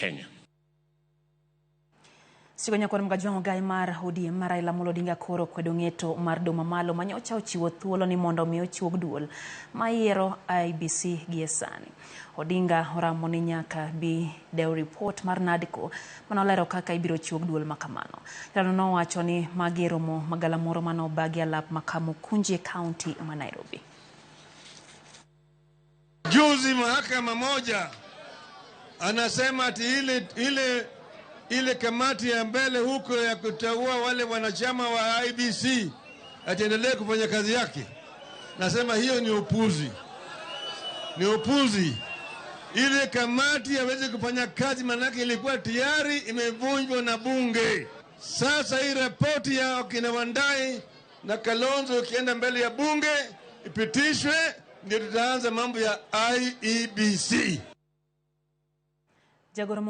Kenya. Sigo nyakwar Mgajwang' ogai mar ODM mar Raila Amolo Odinga koro kwedo ng'eto mar doho mamalo manyocha ochiwo thuolo ni mondo mi ochuog duol mayiero IEBC gie sani. Odinga oramo ni nyaka bi dew ripot mar NADCO manolero kaka ibiro chuog duol makamano. Jatelo nowacho ni magi e romo magalamoro manobagi alap ma Kamukunji e kaunti ma Nairobi. Juzi mahakama moja anasema ati ile kamati ya mbele huko ya kuteua wale wanachama wa IEBC atiendelee kufanya kazi yake. Nasema hiyo ni upuzi, ni upuzi. Ile kamati hawezi kufanya kazi, manake ilikuwa tayari imevunjwa na bunge. Sasa hii ripoti ya kina Wandayi na Kalonzo ikienda mbele ya bunge ipitishwe, ndio tutaanza mambo ya IEBC. Jagoro.